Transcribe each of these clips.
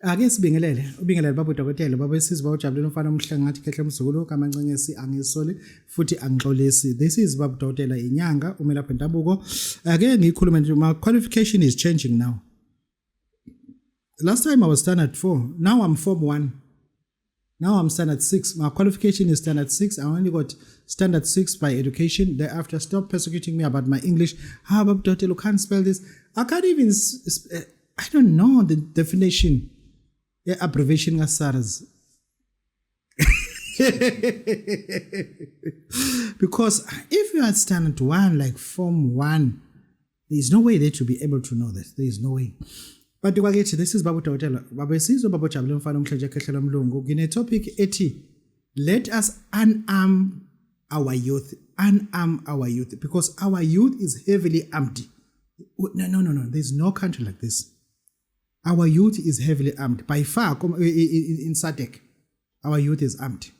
Ake sibingelele, ubingelele baba udokotela, baba wesizwe, baba ujabulela umfana omuhle ngathi khehle umzukulu kaMancengesi, angisoli futhi angixolisi. This is baba udokotela, inyanga, umelaphi wendabuko. Ake ngikhulume nje, my qualification is changing now. Last time I was standard 4, now I'm form 1. Now I'm standard 6. My qualification is standard 6. I only got standard 6 by education. Thereafter, stop persecuting me about my English. How about Dr. You can't spell this. I can't even, I don't know the definition, the abbreviation of SARS. Because if you are standard 1, like form 1, there is no way that you'll be able to know this. There is no way. But kwakithi, this is Babu Dokotela, Baba Sizwe, Baba Jabule mfana omhle nje ekhehlela umlungu. Ngine topic ethi let us unarm our youth, unarm our youth, because our youth is heavily armed. No, no, no, no. There's no country like this. Our youth is heavily armed. By far, in SADC, our youth is armed.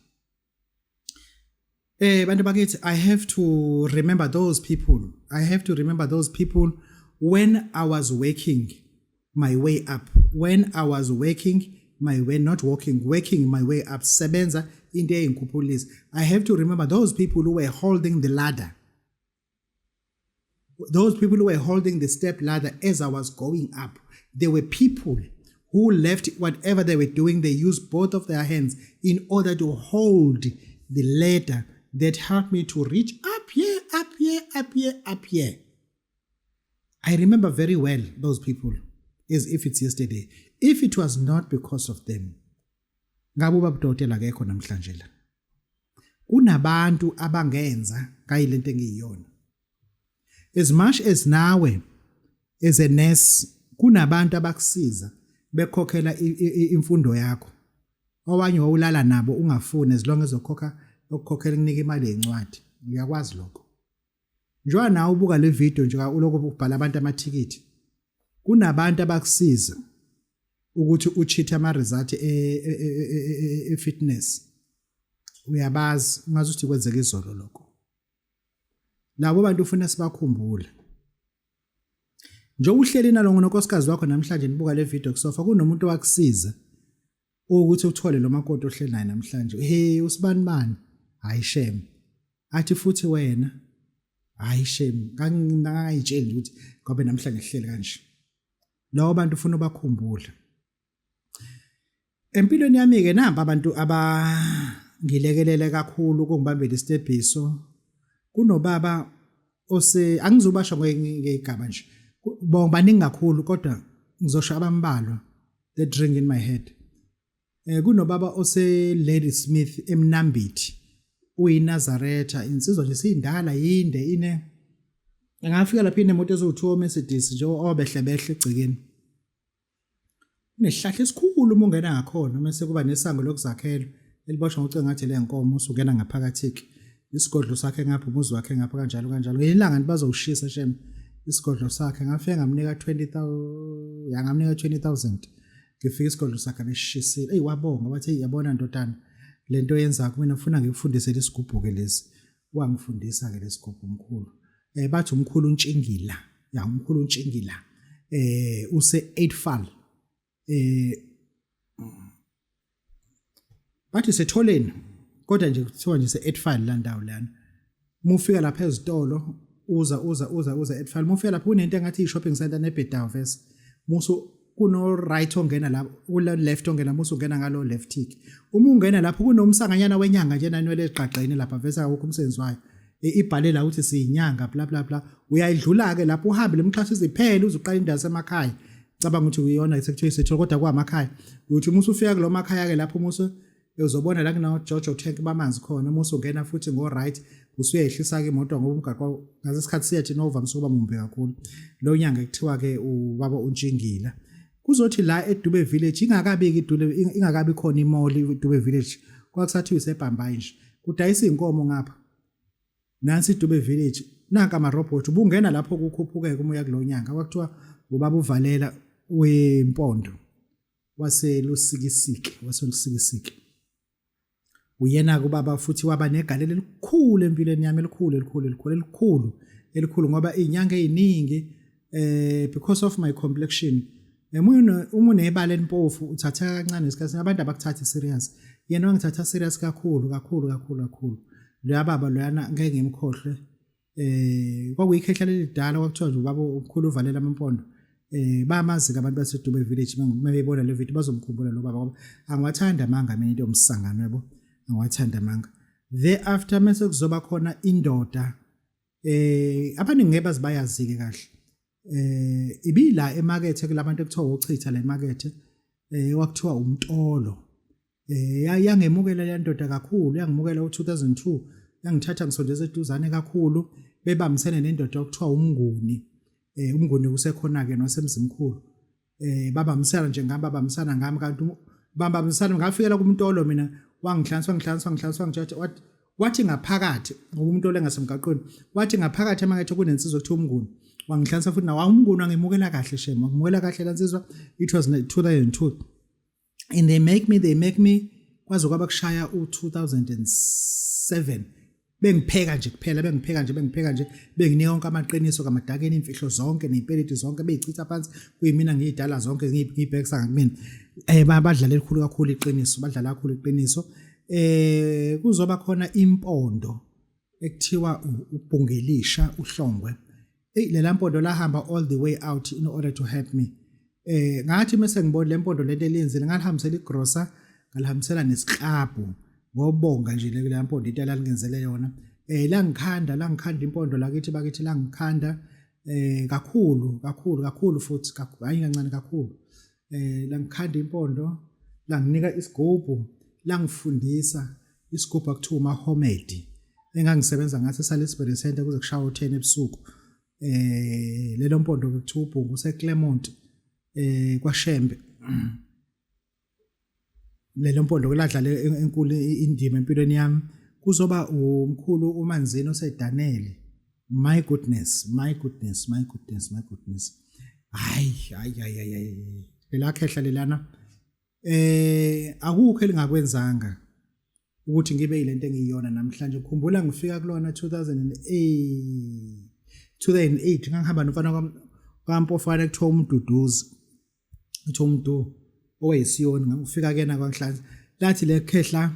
Bantu bakithi, I have to remember those people. I have to remember those people when I was working my way up. When I was working my way, not walking, working my way up. Sebenza into eyinkuphulisa. I have to remember those people who were holding the ladder. Those people who were holding the step ladder as I was going up. There were people who left whatever they were doing. They used both of their hands in order to hold the ladder that helped me to reach up here, up here, up here, up here. I remember very well those people as if it's yesterday. If it was not because of them, ngabe ubaba udokotela akekho namhlanje la. Kunabantu abangenza ngayilento engiyiyona. As much as nawe as a nurse kunabantu abakusiza bekhokhela imfundo yakho. Owanye wawulala nabo ungafuni, as long as ukhokha, ukukhokhela, kunika imali yencwadi. Uyakwazi lokho. Njengoba nawe ubuka le video nje, uloko ubhala abantu amathikithi. Kunabantu abakusiza ukuthi ucheat ama result e fitness. Uyabazi, ungazi ukuthi kwenzeka izolo lokho. Labo bantu ufuna sibakhumbule. Njengoba uhleli nalo nonkosikazi wakho namhlanje nibuka le video kusofa, kunomuntu owakusiza ukuthi uthole lo makoti ohleli naye namhlanje. Hey, usibani bani? Hayi shame. Athi futhi wena, hayi shame, ngangayitsheli ukuthi ngoba namhlanje sihleli kanje. Labo bantu ufuna ubakhumbule. Empilweni yami ke namba abantu abangilekelele kakhulu kungibambela isitebhiso. Kunobaba ose angizubasho ngegama nje. Bonke baningi kakhulu kodwa ngizosho abambalwa that ring in my head. Kunobaba ose Ladysmith eMnambithi, uyiNazaretha, insizwa nje siyindala, yinde, ine ngafika lapha inemoto eziwu2 Mercedes nje obehle behle egcekeni. Kunesihlahla esikhulu uma ungena ngakhona, mase kuba nesango lokuzakhela eliboshwa ngocingo ngathi lenkomo, usungena ngaphakathi ke. Isigodlo sakhe ngapha, umuzi wakhe ngapha, kanjalo kanjalo. Ngelinye ilanga ngithi bazowushisa shem isigodlo sakhe, ngafika ngamnika 20000, ya, ngamnika 20,000. Ngifika isigodlo sakhe besishisile. Ey, wabonga, wathi, "Hey, yabona ndodana, lento yenza mina ufuna ngikufundise lesigubhu ke lesi." Wangifundisa ke lesigubhu umkhulu. Bathi umkhulu uNtshingila, ya, umkhulu uNtshingila. Use 8 fal. Bathi setholeni kodwa nje kuthiwa nje se 8 file la ndawo lana. Uma ufika lapha ezitolo, uza uza uza uza 8 file, uma ufika lapha kunento engathi i-shopping center nebhedayo vese. Musu kuno right ongena lapho, kulo left ongena, musu ungena ngalo left tick. Uma ungena lapho kunomsanganyana wenyanga nje nanwele eziqaqene lapha vese, akukho umsebenzi wayo. Ibhale la ukuthi siyinyanga, bla bla bla. Uyayidlula ke lapho, uhambe lemxhaso iziphele, uzuqala indawo semakhaya. Cabanga ukuthi uyona sekuthiwa isetho kodwa kwamakhaya. Uthi uma usufika kulo makhaya ke lapho, musu uzobona la kunawo Jojo tank bamanzi khona. Uma usungena futhi ngo right, usuyayehlisa ke imoto ngoba umgaqo ngasesikhathi siyathi novamise ukuba mumbi kakhulu. Lo nyanga kuthiwa ke ubaba uNtshingila. Kuzothi la eDube Village, ingakabiki iDube, ingakabi khona imall iDube Village, kwakusathiwa iseBhambayi nje, kudayisa inkomo ngapha. Nansi iDube Village, nanka amarobot, ubungena lapho kukhuphukeka uma uya kulo nyanga. Kwakuthiwa ubaba uValela wempondo waseLusikisiki, waseLusikisiki. Uyena kubaba futhi waba negalelo elikhulu empilweni yami, elikhulu, elikhulu, elikhulu, elikhulu, elikhulu, ngoba izinyanga eziningi, because of my complexion. Uma unebala elimpofu uthatheka kancane esikhathini abantu abakuthathi serious. Yena wangithatha serious kakhulu kakhulu kakhulu kakhulu. Loya baba loyana ngeke ngimkhohlwe. Kwakuyikhehla lelidala kwakuthiwa nje ubaba omkhulu uvalela amampondo. Bayamazi-ke abantu baseDube Village uma bebona le video bazomkhumbula lo baba ngoba angiwathandi amanga mina into yomsangano yabo. Angiwathandi amanga. Thereafter mase kuzoba khona indoda abaningi ngeke baze bayazi-ke kahle. Ibila emakethe kulabantu ekuthiwa ochitha la emakethe kwakuthiwa umtolo. Yangemukela le ndoda kakhulu, yangimukela u-2002, yangithatha ngisondeza eduzane kakhulu, bebambisene nendoda okuthiwa uMnguni. UMnguni usekhona-ke nosemzimkhulu. Babambisana nje ngami, babambisana ngami kanti babambisana ngafikela kumtolo mina wangihlansa wangihlansa wangihlansa wangitshatsha wathi wathi ngaphakathi ngoba umtolo engasemgaqweni wathi ngaphakathi emakethe kunensizwa ekuthiwa uMnguni wangihlansa futhi nawo uMnguni wangimukela kahle shem wangimukela kahle lansizwa. It was 2002 and they make me kwaze kwaba kushaya u-2007 bengipheka nje kuphela bengipheka nje bengipheka nje benginika wonke amaqiniso kamadakeni imfihlo zonke ney'peleti zonke beyichitha phansi kuyimina ngiyidala zonke ngiyibhekisa ngakumina. Badlala elikhulu kakhulu iqiniso, badlala kakhulu iqiniso. Kuzoba khona impondo ekuthiwa ubhungelisha uhlongwe. Eyi lela mpondo lahamba all the way out in order to help me. Ngathi mase ngibona le mpondo lento eliyenzile ngalihambisela igrosa ngalihambisela nesiklabhu ngobonga nje le mpondo into elalingenzele yona. Langikhanda langikhanda impondo lakithi bakithi langikhanda kakhulu kakhulu kakhulu futhi hayi kancane kakhulu. Langikhanda impondo langinika isigubhu langifundisa isigubhu akuthiwa umahomedi engangisebenza ngaso eSalisbury Center kuze kushaye u10 ebusuku. Lelo mpondo kuthiwa ubhungu useClermont kwaShembe. Lelo mpondo ladlala enkulu indima empilweni yami. Kuzoba umkhulu uManzini oseDanele. My goodness, my goodness, my goodness, my goodness. Hayi hayi hayi hayi. Lelakhehla lelana akukho elingakwenzanga ukuthi ngibe yilento engiyiyona namhlanje. Khumbula ngifika kulona 2008 ngangihamba nomfana kaMpofana kuthiwa uMduduzi, kuthiwa uMdu owayesiyoni. Ngifika kuyena kwaNhlanhla lathi le khehla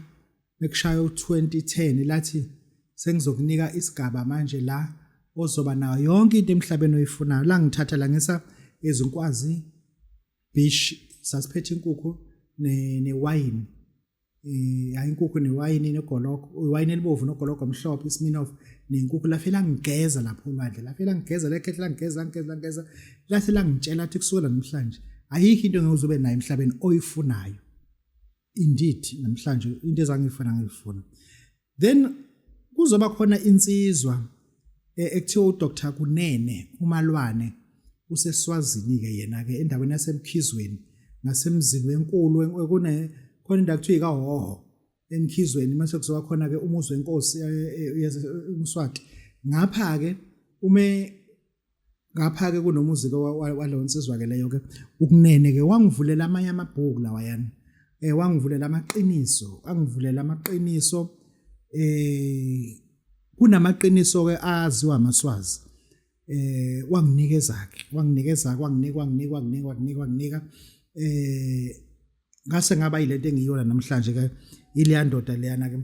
bekushaya u-2010 lathi sengizokunika isigaba manje la ozoba nayo yonke into emhlabeni oyifunayo. La ngithatha la ngisa ezinkwazi beach, sasiphethe inkukhu newayini, hayi inkukhu newayini negoloko, iwayini elibovu nogoloko omhlophe, iSmirnoff nenkukhu. Lafela ngigeza lapho olwandle, lafela ngigeza lekhehle langigeza langigeza langigeza lase langitshela athi kusukela namhlanje ayikho into engeke ube nayo emhlabeni oyifunayo. Indeed namhlanje into ezangifuna ngifuna. Then kuzoba khona insizwa ekuthiwa uDr Kunene uMalwane, useSwazini ke yena ke endaweni yaseMkhizweni ngasemzini wenkulu kune khona indawo kuthiwa ikaHoho eMkhizweni. Mase kuzoba khona ke umuzi wenkosi uMswati ngapha ke ume ngapha ke kunomuzi ke walowo nsizwa ke leyo ke uKunene ke wangivulela amanye amabhuku lawayana, wangivulela amaqiniso, angivulela amaqiniso. Kunamaqiniso ke aziwa amaSwazi. Wanginikeza ke wanginikeza wanginika wanginika wanginika wanginika wanginika ngase ngaba yilento engiyona namhlanje ke ileya ndoda leyana ke.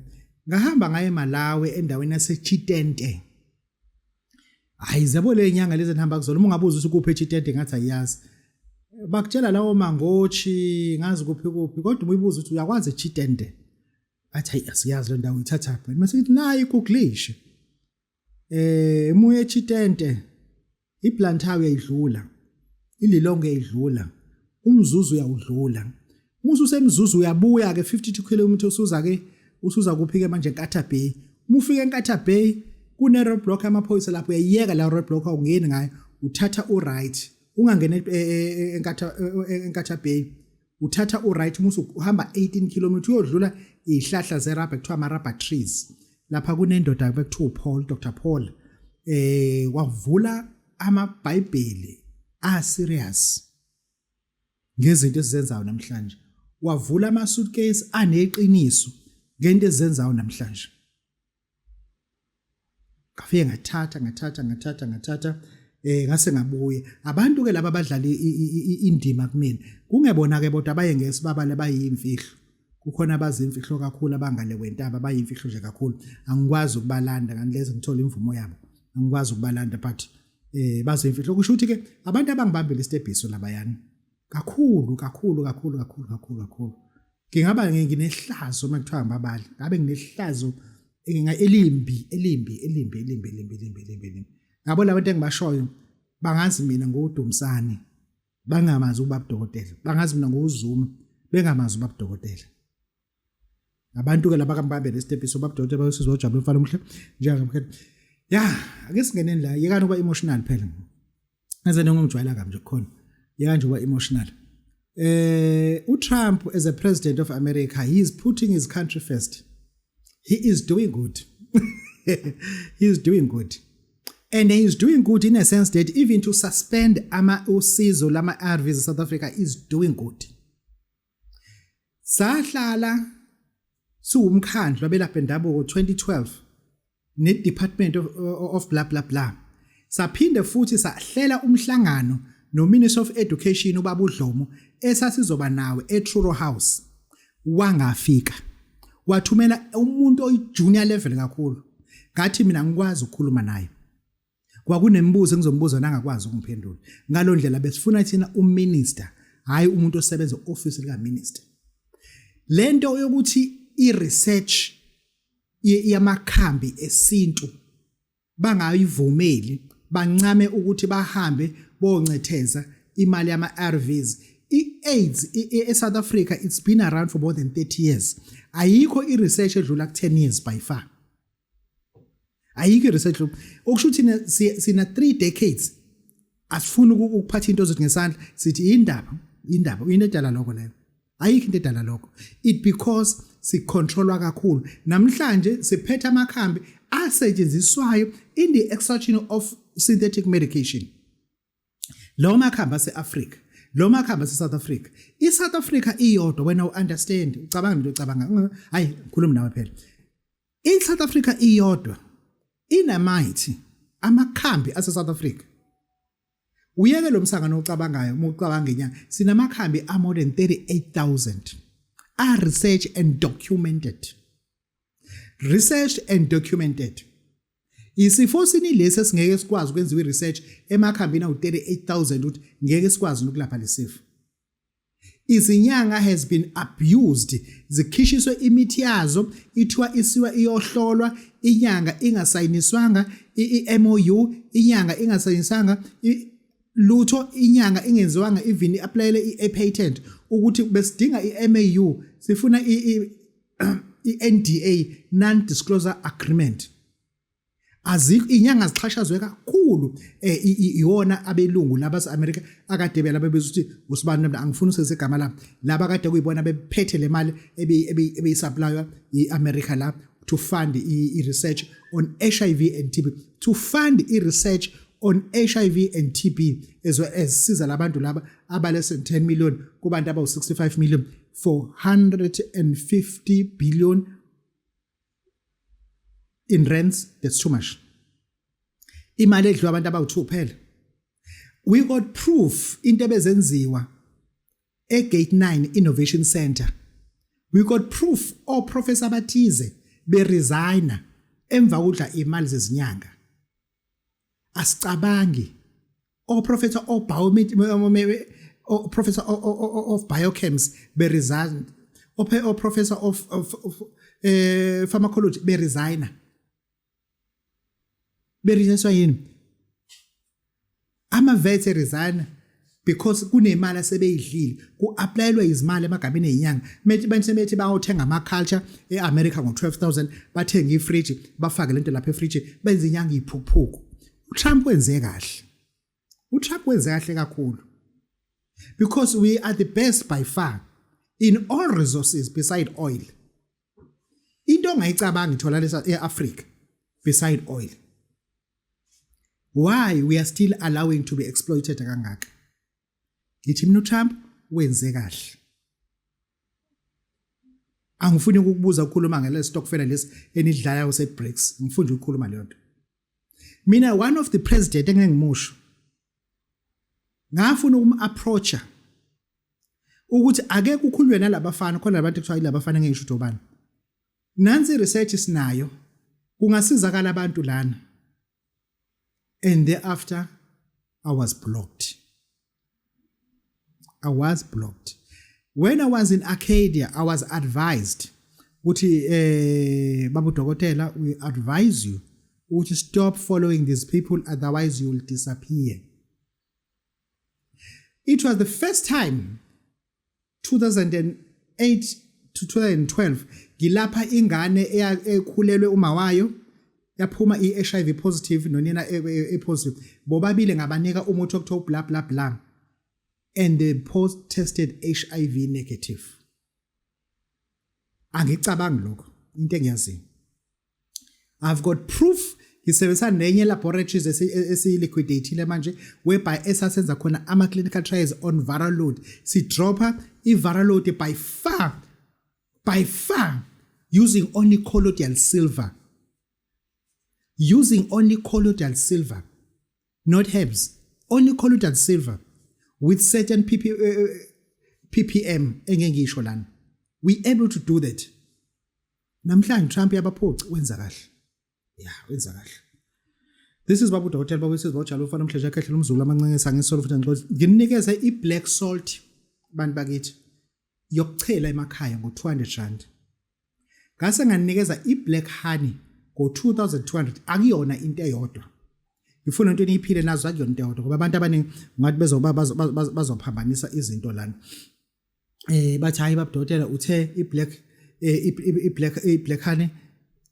Ngahamba ngaye eMalawi endaweni yaseChitente. Hayi zabo le nyanga lezi enihamba kuzona, uma ungabuza ukuthi kuphi eChitente ngathi ayiyazi, bakutshela lawo mangochi ngazi kuphi kuphi, kodwa uma uyibuza ukuthi uyakwazi eChitente athi hayi asiyazi le ndawo uyithathaphi. Mase ngithi nayi iguglish muye eChitente, iBlantyre uyayidlula, iLilongwe uyayidlula, umzuzu uyawudlula. Uma ususemzuzu uyabuya ke 52 km usuza ke usuza kuphi ke manje eNkatha Bay. Uma ufika eNkatha Bay kune roadblock yamaphoyisa lapho, uyayiyeka la roadblock awungeni ngayo, uthatha u-right ungangena eNkatha Bay, uthatha u-right uma uhamba 18 km uyodlula izihlahla zerubber kuthiwa ama-rubber trees. Lapha kunendoda bekuthiwa uPaul, Dr Paul, wavula amaBhayibheli a serious ngezinto esizenzayo namhlanje, wavula ama suitcase aneqiniso ngento esizenzayo namhlanje. Ngafike ngathatha ngathatha ngathatha ngathatha Ngase ngabuye. Abantu ke laba abadlala indima kumina, kungebona ke bodwa, abaye ngesibabale bayimfihlo. Kukhona abazimfihlo kakhulu abangale kwentaba, bayimfihlo nje kakhulu, angikwazi ukubalanda nganileze ngithola imvumo yabo, angikwazi ukubalanda, but bazimfihlo. Kusho ukuthi ke abantu abangibambile isitebhiso labayani kakhulu kakhulu kakhulu kakhulu kakhulu kakhulu. Ngingaba nginehlazo uma kuthiwa ngibabali, ngabe nginehlazo elimbi elimbi elimbi elimbi elimbi elimbi elimbi elimbi. Ngabo labantu engibashoyo bangazi mina ngoDumsane, bangamazi ubaba dokotela, bangazi mina ngoZuma, bengamazi ubaba dokotela. Abantu ke laba kambambe lesitepiso, ubaba dokotela bayosizwa ujabule mfana omuhle njengamkhulu. Ya, ake singeneni la, yekani ukuba emotional phela. Ngaze nengongijwayela kabi nje kukhona. Yeka nje ukuba emotional. uTrump as a president of America, he is putting his country first. He is doing good. He is doing good. And he is doing good in a sense that even to suspend ama usizo lama ARVs South Africa is doing good. Sahlala siwumkhandlu abelapha endabuko 2012 ne Department of blah blah blah. Saphinde futhi sahlela umhlangano no Minister of Education ubaba uDlomo esasizoba nawe eTruro House. Wangafika. Wathumela umuntu oyi junior level kakhulu. Ngathi mina ngikwazi ukukhuluma naye. Kwakunemibuzo engizombuza nangakwazi ukungiphendula. Ngalo ndlela besifuna thina uminister, hayi umuntu osebenza office lika minister. Lento yokuthi i-research yamakhambi esintu bangayivumeli, bancame ukuthi bahambe boncetheza imali yama-ARVs. I-AIDS e-South Africa, it's been around for more than 30 years. Ayikho i-research edlula ku-10 years by far. Ayikho i-research. Okusho ukuthi sina 3 decades asifuni ukuphatha into zethu ngesandla, sithi indaba indaba into edala lokho leyo. Ayikho into edala lokho, it because sicontrolwa kakhulu. Namhlanje siphethe amakhambi asetshenziswayo in the extraction of synthetic medication. Lawo makhambi ase-Africa, lo makhambi ase-South Africa, i-South Africa iyodwa, wena u-understand, ucabanga into ocabanga, hayi ngikhuluma nawe phela. I-South Africa iyodwa inamithi amakhambi ase-South Africa. Uyeke lo msangano ocabangayo uma ucabanga inyanga. Sinamakhambi a more than 38,000 are research and documented. Researched and documented. Isifo sini lesi esingeke sikwazi ukwenziwa i-research emakhambini awu-38,000 ukuthi ngeke sikwazi ukulapha lesifo? Izinyanga has been abused, zikhishiswe imithi yazo, ithiwa isiwa iyohlolwa, inyanga ingasayiniswanga i-MOU, inyanga ingasayinisanga lutho, inyanga ingenziwanga even i-applyele i-patent ukuthi besidinga i-MAU, sifuna i-NDA, non disclosure agreement. Azikho inyanga, zixhashazwe kakhulu. Iwona abelungu laba America akade bela bebeza ukuthi usibani, angifuni usezegama lami, laba kade kuyibona bephethe le mali ebeyisupplywa iAmerica la to fund i-research on HIV and TB, to fund i-research on HIV and TB, as well as siza labantu laba aba less than 10 million kubantu abawu 65 million, 450 billion in rands. That's too much imali edliwa abantu abawu2 phela. We got proof into ebezenziwa eGate 9 Innovation Center. We got proof o professor abathize beresigna emva kokudla imali zezinyanga. Asicabangi o professor o biomed, o professor of biochems beresign, o professor of pharmacology beresigna. Beresigniswa yini? Ama vets resign because kunemali asebeyidlile, ku-applyelwe izimali emagameni ezinyanga. Methi bantu bethi bayothenga ama-culture e-America ngo-12,000, bathenge ifriji, bafake lento lapha efriji, benze inyanga iphukuphuku. uTrump wenze kahle, uTrump wenze kahle kakhulu, because we are the best by far in all resources beside oil. Into ongayicabanga itholakala e-Africa beside oil. Why we are still allowing to be exploited kangaka? Ngithi mina uTrump wenze kahle. Angifuni ukukubuza ukukhuluma ngale stokfela lesi enidlalayo se BRICS, ngifuna nje ukukhuluma leyo nto mina. One of the president engingimusho Ngafuna ukum-approacha ukuthi ake kukhulunywe nalabafana khona labantu kuthiwa yilabafana, ngeke ngisho ukuthi obani. Nansi research sinayo, kungasizakala abantu lana. And thereafter I was blocked. I was blocked. When I was in Arcadia, I was advised ukuthi babu dokotela, we advise you ukuthi stop following these people, otherwise you will disappear. It was the first time, 2008 to 2012, ngilapha ingane ekhulelwe uma wayo yaphuma i-HIV positive nonina e-positive. Bobabili ngabanika umuthi okuthiwa bla bla bla, and they post tested HIV negative. Angicabangi lokho, into engiyaziyo, I've got proof. Ngisebenzisa nenye laboratories esiyi-liquidateile manje, whereby esasenza khona ama-clinical trials on viral load. Sidropa i-viral load by far, by far, using only colloidal silver, using only colloidal silver, not herbs, only colloidal silver with certain ppm engeke lana. We able to do that. Namhlanje Trump yabaphuca, wenza kahle ya, wenza kahle. This is Babu Dokotela, Babu Sizwe Bawujalo, ufana umhleje akhehlela umzulu amancengisa ngisolo futhi ngixoxe. Nginikeze i-black salt, bantu bakithi, yokuchela emakhaya ngo-R200. Ngase nganikeza i-black honey ngo-2200. Akuyona into eyodwa, ngifuna into eniyiphile nazo, akuyona into eyodwa, ngoba abantu abaningi ngathi bezoba bazophambanisa izinto lana. Bathi, "Hayi babudokotela, uthe i-black honey,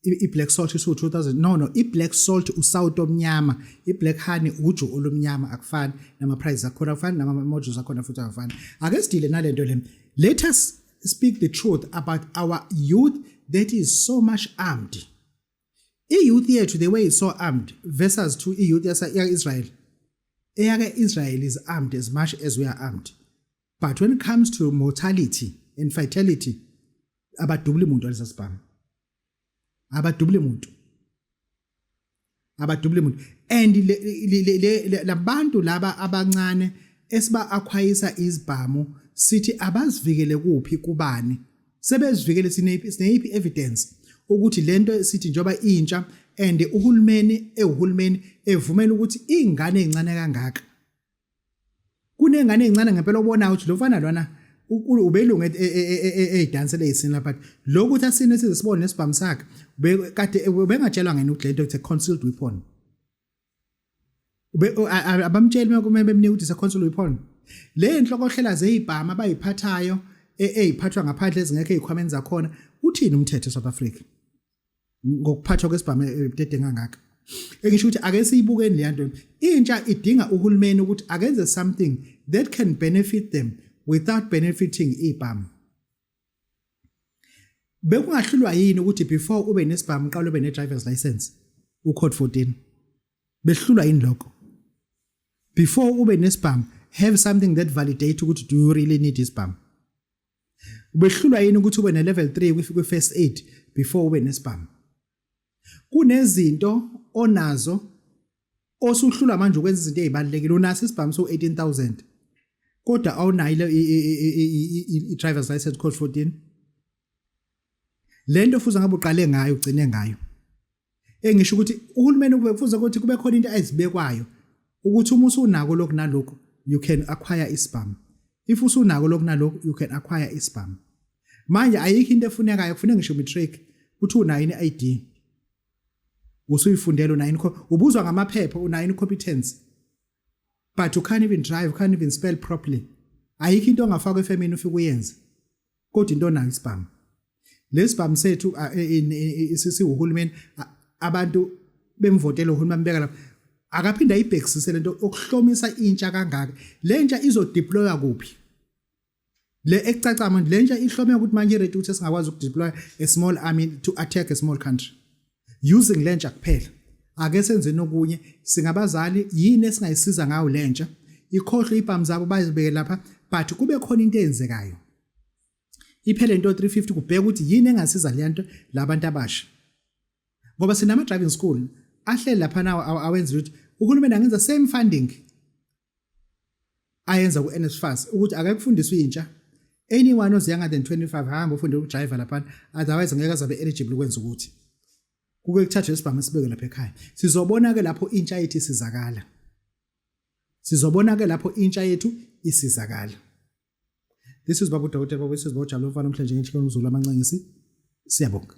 i-black salt isu 2000." No, i-black salt usawuti omnyama, i-black honey uju olumnyama. Akufani nama prices akhona, akufani nama modules akhona futhi akufani. Ake sidile nalento le. Let us speak the truth about our youth that is so much armed. I-youth yethu, the way is so armed versus to i-youth yasa-Israel. Eyake Israel is armed as much as we are armed, but when it comes to mortality and fatality, abadubuli umuntu alesasibhamu, abadubuli umuntu, abadubuli umuntu. And labantu laba abancane esiba acquirisa izibhamu, sithi abazivikele kuphi, kubani sebezivikele? Sineyiphi evidence ukuthi lento sithi njoba intsha and uhulumeni ewuhulumeni evumela ukuthi ingane ezincane kangaka, kunengane ezincane ngempela obonayo ukuthi lo mfana lwana ubelungu eyidansele eyisina, but lokhu ukuthi asine size sibone nesibhamu sakhe, kade ubengatshelwa ngene ukuthi lento it's a concealed weapon. Ube abamtsheli uma bemnika ukuthi it's a concealed weapon. Le nhlokohlela zeyibhamu abayiphathayo, eyiphathwa ngaphandle, ezingekho ezikhwameni zakhona, uthini umthetho eSouth Africa ngokuphathwa kwesibhamu ebudede kangaka? Engisho ukuthi ake siyibukeni le nto. Intsha idinga uhulumeni ukuthi akenze something that can benefit them without benefiting ibhamu. Bekungahlulwa yini ukuthi before ube nesibhamu uqale ube ne-driver's license, ucode 14? Behlulwa yini lokho? Before ube nesibhamu, have something that validate ukuthi do you really need isibhamu. Ubehlulwa yini ukuthi ube ne-level 3 kwi-first aid before ube nesibhamu? Kunezinto onazo osuhlulwa manje ukwenza izinto ezibalulekile. Unaso isibhamu so 18,000, kodwa awunayo i-driver's license code 14. Lento fuze ngabe uqale ngayo, ugcine ngayo. Engisho ukuthi uhulumeni kube kufuze ukuthi kube khona into ayizibekwayo ukuthi uma usunako lokhu nalokhu, you can acquire isibhamu. If usunako lokhu nalokhu, you can acquire isibhamu. Manje ayikho into efunekayo, kufuneka ngisho matric, uthi unayo i-ID, usuyifundela, unayo, ubuzwa ngamaphepha, unayo competence, but you can't even drive, you can't even spell properly. Ayikho into ongafakwa efemini ufike uyenze, kodwa into onayo isibhamu. Lesibhamu sethu siwuhulumeni, abantu bemvotela uhulumeni, beka lapha, akaphinda ayibhekisise lento okuhlomisa intsha kangaka. Le ntsha izodeploya kuphi? Le ekucaca manje, le ntsha ihlome ukuthi manje ready ukuthi singakwazi ukudeploy a small army to attack a small country using le ntsha kuphela. Ake senzeni okunye singabazali. Yini esingayisiza ngayo le ntsha? Ikhohlwe ibhamu zabo, bayizibeke lapha, but kube khona into eyenzekayo. Iphele into 350, kubheka ukuthi yini engasiza le nto labantu abasha, ngoba sinama driving school ahleli lapha nawo awenza ukuthi uhulumeni angenza same funding. Ayenza ku-NSFAS ukuthi akekufundiswe intsha. Anyone who's younger than 25 hamba ufunde ukujiva laphana, otherwise ngeke azabe eligible ukwenza ukuthi kuke kuthathwe isibhamu sibeke lapha ekhaya. Sizobona ke lapho intsha yethu isizakala. Sizobona ke lapho intsha yethu isizakala. This is Babu Dokotela Babu Sizwe Bojabula umfana omhle njengenhloko umzulu amancengisi. Siyabonga.